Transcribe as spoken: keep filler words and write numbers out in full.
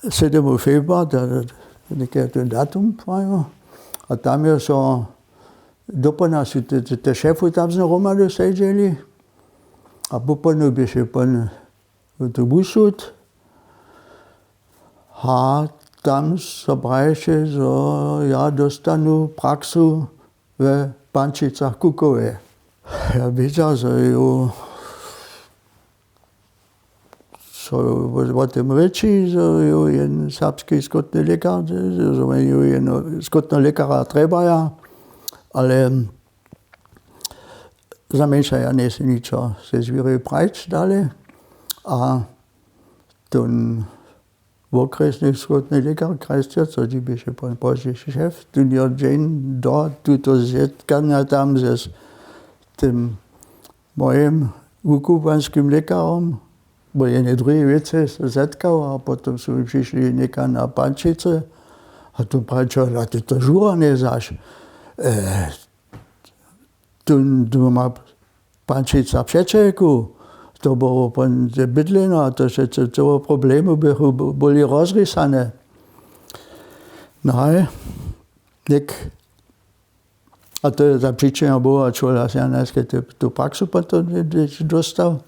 Sydymu februar, to je ten datum prajo. A tam je so dopołdnja su te šefu tam znowu hromady sedźeli. A popołdnju běše pon tu wusud. A tam so praješe, zo ja dóstanu praksu we Pančicach Kukowje. Ja wědźa, zo jo so wo tym rěči, zo jo jen serbski skótny lěkar, zo jo jen skótny lěkara trjebaja. Ale znajmjeńša ja njejsym ničo sej zwěrił prajić dale. A ten wokrjesny skótny lěkar Krajsćerc, co dźi běše pon pozdźiši šef, tón jo dźeń do tuto zetkanja tam z tym mojim wukubłanskim lěkarom, bo jen je druhi wěcy zetkał a potom su přišli někam na Pančicy. A tu prajił, a ty to žura njezaš. Tón doma Pančica přećelku, to było pon ze bydleno a to wšetcy całe problemy bychu byli rozrisane. No ale něk a to je ta přičina była, čłola sej ja najske tu praksu potom dóstał.